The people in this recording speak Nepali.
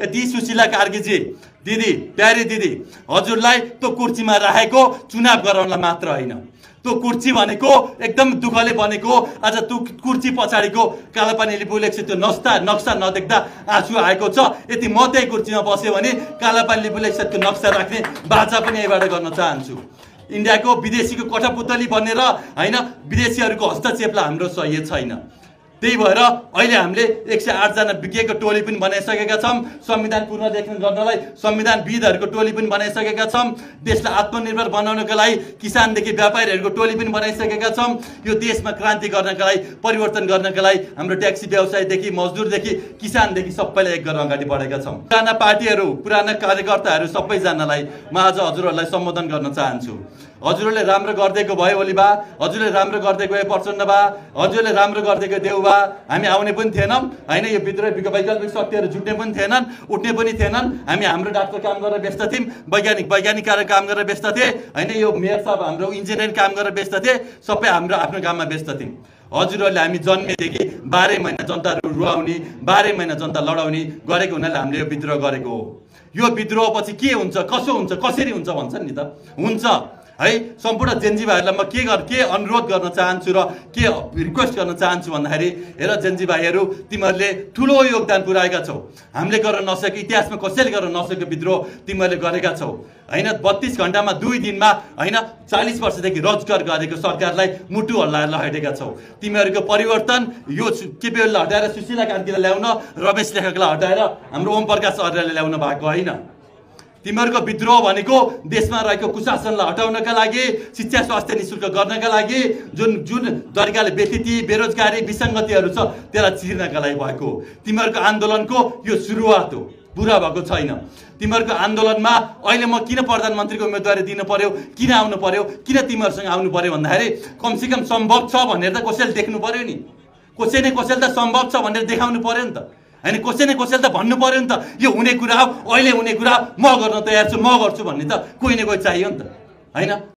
यति सुशीला कार्कीजी दिदी, प्यारी दिदी, हजुरलाई त्यो कुर्सीमा राखेको चुनाव गराउनलाई मात्र होइन, त्यो कुर्सी भनेको एकदम दुःखले बनेको। आज त्यो कुर्सी पछाडिको कालापानी लिम्बू लेख्छ त्यो नक्सा नदेख्दा आँसु आएको छ। यदि म त्यही कुर्सीमा बस्यो भने कालापानी लिम्बू लेख्छ त्यो नक्सा राख्ने बाचा पनि यहीबाट गर्न चाहन्छु। इन्डियाको विदेशीको कठपुतली बनेर होइन, विदेशीहरूको हस्तक्षेपलाई हाम्रो सही छैन। त्यही भएर अहिले हामीले 108 जना विज्ञको टोली पनि बनाइसकेका छौँ। संविधान पुनर्लेखन गर्नलाई संविधानविदहरूको टोली पनि बनाइसकेका छौँ। देशलाई आत्मनिर्भर बनाउनका लागि किसानदेखि व्यापारीहरूको टोली पनि बनाइसकेका छौँ। यो देशमा क्रान्ति गर्नका लागि, परिवर्तन गर्नका लागि हाम्रो ट्याक्सी व्यवसायदेखि मजदुरदेखि किसानदेखि सबैलाई एक गरेर अगाडि बढेका छौँ। पुराना पार्टीहरू, पुराना कार्यकर्ताहरू सबैजनालाई म आज हजुरहरूलाई सम्बोधन गर्न चाहन्छु। हजुरहरूले राम्रो गरिदिएको भयो ओली बा, हजुरले राम्रो गरिदिएको भए प्रचण्ड बा, हजुरले राम्रो गरिदिएको देउ बा, हामी आउने पनि थिएनौँ होइन। यो विद्रोह वैकल्पिक शक्तिहरू जुट्ने पनि थिएनन्, उठ्ने पनि थिएनन्। हामी हाम्रो डाक्टर काम गरेर व्यस्त थियौँ, वैज्ञानिक कार्य काम गरेर व्यस्त थिए होइन। यो मेयर साहब हाम्रो इन्जिनियरिङ काम गरेर व्यस्त थिए, सबै हाम्रो आफ्नो काममा व्यस्त थियौँ। हजुरहरूले हामी जन्मेदेखि 12 महिना जनताहरू रुवाउने, 12 महिना जनता लडाउने गरेको हुनाले हामीले यो विद्रोह गरेको हो। यो विद्रोह पछि के हुन्छ, कसो हुन्छ, कसरी हुन्छ भन्छन् नि त, हुन्छ है। सम्पूर्ण जेन्जी भाइहरूलाई म के अनुरोध गर्न चाहन्छु र के रिक्वेस्ट गर्न चाहन्छु भन्दाखेरि, हेर जेन्जी भाइहरू, तिमीहरूले ठुलो योगदान पुर्याएका छौ। हामीले गर्न नसके, इतिहासमा कसैले गर्न नसकेको विद्रोह तिमीहरूले गरेका छौ होइन। 32 घण्टामा 2 दिनमा होइन 40 वर्षदेखि रोजगार गरेको सरकारलाई मुटु हल्लाएर हटाएका छौ। तिमीहरूको परिवर्तन यो केपीओलीलाई हटाएर सुशीला कार्कीलाई ल्याउन, रमेश लेखकलाई हटाएर हाम्रो ओम प्रकाश आर्यलाई ल्याउन भएको होइन। तिमीहरूको विद्रोह भनेको देशमा रहेको कुशासनलाई हटाउनका लागि, शिक्षा स्वास्थ्य निःशुल्क गर्नका लागि, जुन तरिकाले व्यथिति, बेरोजगारी, विसङ्गतिहरू छ त्यसलाई चिर्नका लागि भएको। तिमीहरूको आन्दोलनको यो सुरुवात हो, पुरा भएको छैन। तिमीहरूको आन्दोलनमा अहिले म किन प्रधानमन्त्रीको उम्मेदवारी दिन पर्यो, किन आउनु पर्यो, किन तिमीहरूसँग आउनु पर्यो भन्दाखेरि, कमसेकम सम्भव छ भनेर त कसैले देख्नु पर्यो नि। कसै न कसैले त सम्भव छ भनेर देखाउनु पर्यो नि त होइन। कसै न कसैले त भन्नु पर्यो नि त, यो हुने कुरा हो, अहिले हुने कुरा, म गर्न तयार छु, म गर्छु भन्ने त कोही न कोही चाहियो नि त होइन।